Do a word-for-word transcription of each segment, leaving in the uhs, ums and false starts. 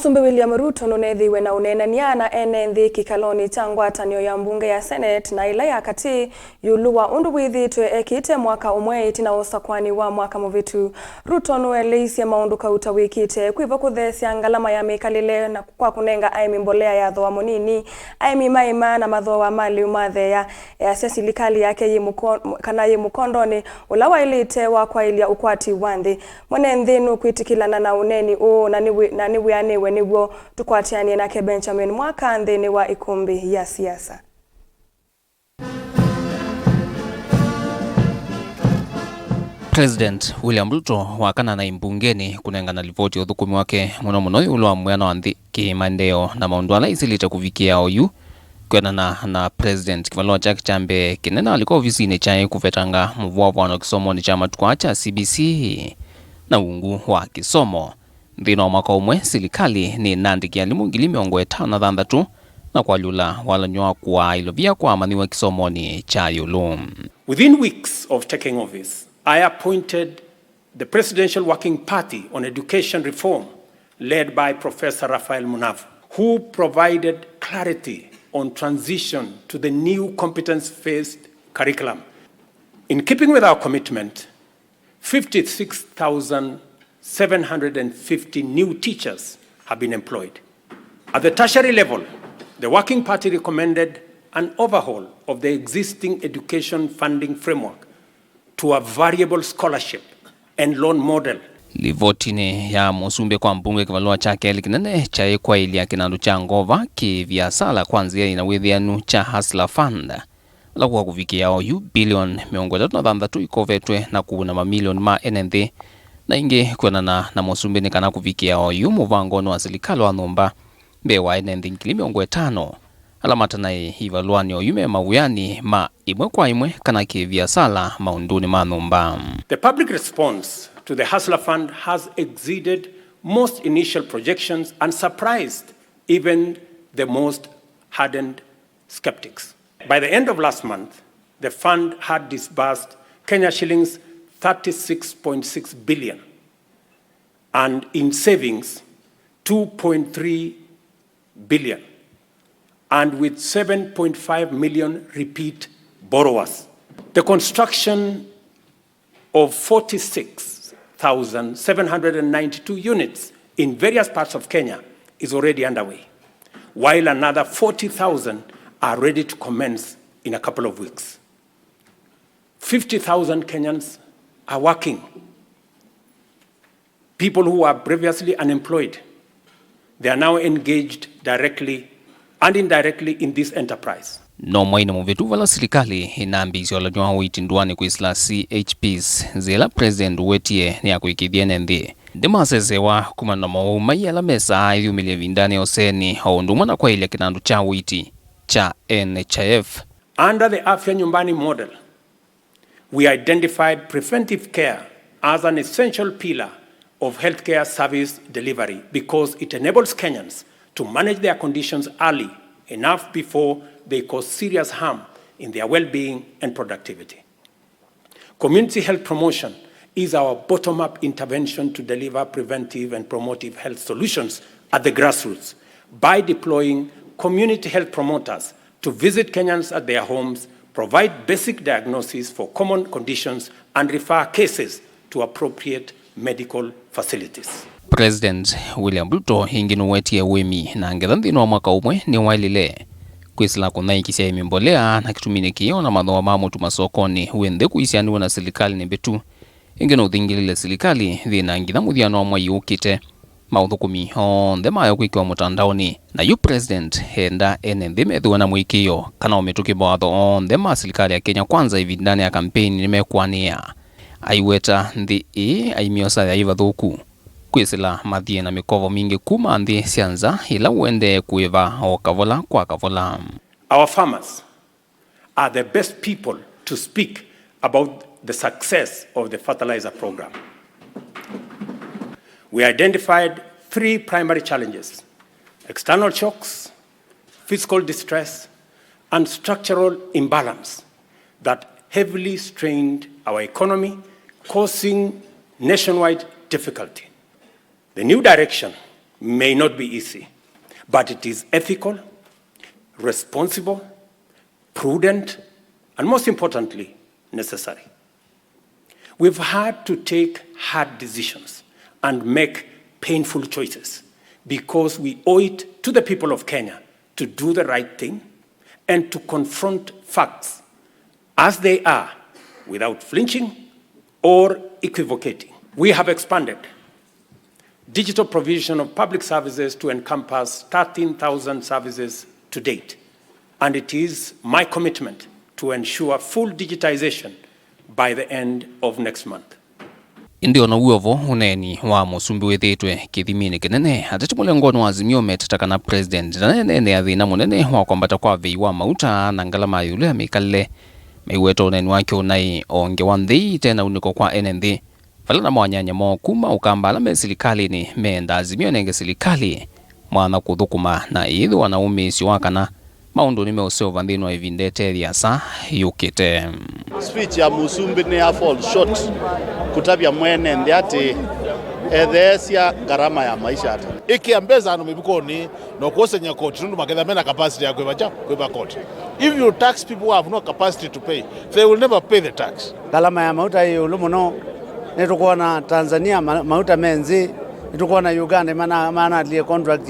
Mũsumbĩ William Ruto nũnethĩiwe na ũneenany'a na ene nthĩ kĩkalonĩ kya ngwatanĩo ya mbunge ya Senate na ĩla ya katĩ ĩũlũ wa ũndũ wĩthĩĩtwe ekĩte mwaka ũmwe ĩtina wa ũsakwani wa mwaka mũvĩtu. Ruto nũeleisye maũndũ kauta wĩkĩte kwĩvo kũtheesya ngalama ya mĩkalĩle na kwa kũnenga aĩmi mbolea ya thooa mũnini, aĩmi maĩma na mathooa ma lĩu matheea. Easya silikalĩ yake yĩ mũko-, kana yĩ mũkondonĩ ũla waĩlĩte wa kwaĩlya ũkwati wa nthĩ. Mwene nthĩ nũkwĩtĩkĩlana na ũneeni ũũ na nĩwĩ-, na nĩwĩanĩwe nĩw'o tũkwatĩanĩe nake Benjamin Mwaka nthĩnĩ wa ĩkũmbĩ ya siasa. President William Ruto wakana na mbungenĩ kũnengana livoti ya ũthũkũmi wake mũno mũno ĩũlũ wa mwĩano wa nthĩ, kĩmaendeeo na maũndũ ala ĩsilĩte kũvikĩa oyu. Kwĩanana na President, kĩvalũa kyake kya mbee kĩnene alika ovisinĩ kyaĩ kũvetanga mũvũavũano kĩsomonĩ kya matukũ aa kya C B C na ungu wa kĩsomo. Nthĩnĩ wa mwaka ũmwe, silikalĩ nĩnaandĩkie alimũ ngili mĩongo ĩtano na thanthatũ na kwalyũla walany'o wa kũaa ilovia kwa amanyĩw'a kĩsomonĩ kya ĩũlũ. Within weeks of taking office, I appointed the Presidential Working Party on Education Reform, led by Professor Raphael Munavu, who provided clarity on transition to the new competence-based curriculum. In keeping with our commitment, fifty-six thousand seven hundred and fifty new teachers have been employed. At the tertiary level, the Working Party recommended an overhaul of the existing education funding framework to a variable scholarship and loan model. Livotinĩ ya mũsumbĩ kwa mbunge, kĩvalũa kya kelĩ kĩnene kyaĩ kwaĩlya kĩnandũ kya ngova kĩ viasala kwa nzĩa yĩna wĩthĩanu kya Hustler Fund. Ala kwa kũvikĩa oyu, bilioni mĩongo ĩtatũ na thanthatũ ikovetwe na kũuna mamilioni ma ene nthĩ. Na ĩngĩ, kwĩanana na mũsumbĩ, nĩ kana kũvikĩa oyu mũvangonĩ wa silikalĩ wa nyũmba, mbee wa ene nthĩ ngili mĩongo ĩtano ala matanaĩ ivalũanĩ oyu me mawĩanĩ ma ĩmwe kwa ĩmwe kana kĩ-viasala maũndũnĩ ma nyũmba. The public response to the Hustler Fund has exceeded most initial projections and surprised even the most hardened skeptics. By the end of last month, the fund had disbursed Kenya shillings thirty-six point six billion and in savings two point three billion, and with seven point five million repeat borrowers. The construction of forty-six thousand seven hundred and ninety-two units in various parts of Kenya is already underway, while another forty thousand are ready to commence in a couple of weeks. Fifty thousand Kenyans are working. People who were previously unemployed, they are now engaged directly and indirectly in this enterprise. No mweinĩ mũvĩtu, vala silikalĩ ĩnambĩĩisye ũlany'o wa ũiiti ndũanĩ kwĩsĩla C H Ps, nzĩa ĩla President ũwetie nĩ ya kũĩkĩĩthya ene nthĩ. Nĩmasesewa kumana na mowau mai ala mesaa ĩyumĩlye ĩvindanĩ ya ũseni, o ũndũ ũmwe na kwaĩlya kĩnandũ kya ũiiti kya N H I F. Under the Afya Nyumbani model, we identified preventive care as an essential pillar of healthcare service delivery because it enables Kenyans to manage their conditions early enough before they cause serious harm in their well-being and productivity. Community health promotion is our bottom-up intervention to deliver preventive and promotive health solutions at the grassroots by deploying community health promoters to visit Kenyans at their homes, provide basic diagnosis for common conditions, and refer cases to appropriate medical facilities. President William Ruto ĩngĩ nũwetie ũĩmi na ngetha nthĩnĩ wa mwaka ũmwe nĩwaĩlile kwĩsĩla kũnyaĩĩkĩsya aĩmi mbolea, na kĩtuminĩ kĩĩ ona mathooa ma mũtu masokonĩ wĩ nthĩ kũisianĩw'a na silikalĩ nĩ mbĩtu. Ĩngĩ nũthingĩlĩle silikalĩ yĩna nginya mũthyanũ wa mwei ũkĩte maũthũkũmi onthe mayo kwĩkĩwa mũtandaonĩ. Na yu President enda ene nthĩ methĩwe na mũĩkĩĩo kana o mĩtũkĩ mawatho onthe ma silikalĩ ya Kenya Kwanza ĩvindanĩ ya kampeini nĩmekũanĩĩa. Aiweta nthĩ ĩĩ aimyosa yaĩ vathũku kwĩsĩla mathiĩ na mĩkovo mingĩ kuma nthĩ sya nza, ĩla ũendee kũĩva o kavola kwa kavola. Our farmers are the best people to speak about the success of the fertilizer program. We identified three primary challenges: external shocks, fiscal distress, and structural imbalance that heavily strained our economy, causing nationwide difficulty. The new direction may not be easy, but it is ethical, responsible, prudent, and most importantly, necessary. We've had to take hard decisions and make painful choices because we owe it to the people of Kenya to do the right thing and to confront facts as they are without flinching or equivocating. We have expanded digital provision of public services to encompass thirteen thousand services to date, and it is my commitment to ensure full digitization by the end of next month. Ĩndĩ o na w'o vo, ũneeni wa mũsumbĩ wĩthĩĩtwe kĩthiminĩ kĩnene. Ateti mũlengoni wa Azimio meteta kana President ndaneeneenea thĩna mũnene wa kwambata kwa vei wa mauta na ngalama ya ĩũlũ ya mĩkalĩle. Maiweta ũneeni wake ũnaĩ o ngewa nthei ĩte na unĩko kwa ene nthĩ. Vala namo anyanya moo kuma Ũkamba ala me silikalĩnĩ meenda Azimio ĩnenge silikalĩ mwanya kũthũkũma na ĩyĩthĩwa na ũmĩĩsyo wa kana maũndũ nĩmeũseũva nthĩnĩ wa ĩvinda ĩte yĩasa yũkĩte. Speech ya mũsumbĩ nĩ ya fall short kũtavya mwene nthĩ atĩ etheesya ngarama ya maisha ata. Ĩkĩa mbesa andũ mĩvukonĩ na ũkũseng'ya koti, nũndũ makethĩa mena capacity ya kwĩva kya, kwĩva koti. If you tax people who have no capacity to pay, they will never pay the tax. Ngalama ya mauta ĩ ĩũlũ mũno. Nĩtũkwona Tanzania ma-, mauta me nzĩ. Nĩtũkwona Uganda mana-, manatlie contract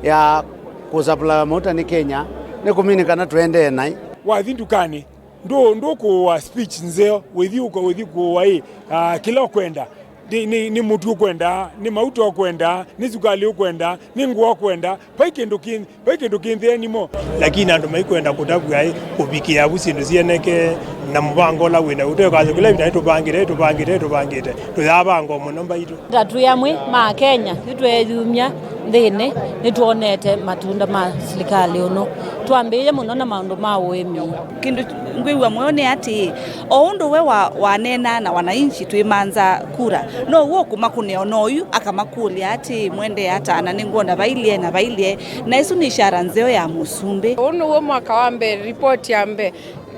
ya kũsapulaya mauta nĩ Kenya. Nĩ kũmini kana tũendee naĩ. Wathi ndukanĩ, ndũ-, ndũkũũa speech nzeo, wĩthi ũka-, wĩthi kũũa ĩ, ah, kĩla ũkwenda. Nĩ, nĩ, nĩ mũtu ũkwenda, nĩ mauta ũkwenda, nĩ sukalĩ ũkwenda, nĩ ngũa ũkwenda, vai kĩndũ kĩ, vai kĩndũ kĩ nthĩnĩ mo. Lakini andũ maikwenda kũtavw'a ĩ, kũvikĩa vu syĩndũ syĩoneke na mũvango ũla wĩ na ũteo. Kaso kĩla ĩvinda nĩtũvangĩte, nĩtũvangĩte, nĩtũvangĩte. Tũyavangwa mũno mbaitũ. Ta twĩ amwe ma Kenya, nĩtweeyumya nthĩnĩ, nĩtwonete matunda ma silikalĩ ũno. Twambĩĩe mũno na maũndũ ma ũĩmi. Kĩndũ ngwĩw'a mũyo nĩ atĩĩ, o ũndũ we wa-, waneenaa na wananchi twĩmanza kura, now'o ũkũmakũnĩa o na oyu akamakũlya atĩĩ, "Mwendee ata?" Na nĩngwona vailyĩ na vailyĩ, na ĩsu nĩ ishara nzeo ya mũsumbĩ. Ũũ nĩw'o mwaka wa mbee, report ya mbee.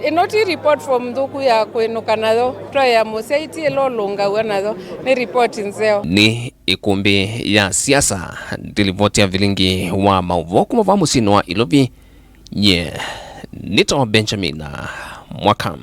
Ĩno ti report form nthũku ya kwĩnũka nayo, twaĩa mũsyaiti ĩla ũlũngaw'a nayo, nĩ report nzeo. Nĩ ĩkũmbĩ ya siasa, ndilivoti ya vilingi wa maũvoo kuma va mũsyĩnĩ wa Ilovi, nye nĩtawa Benjamin Mwaka.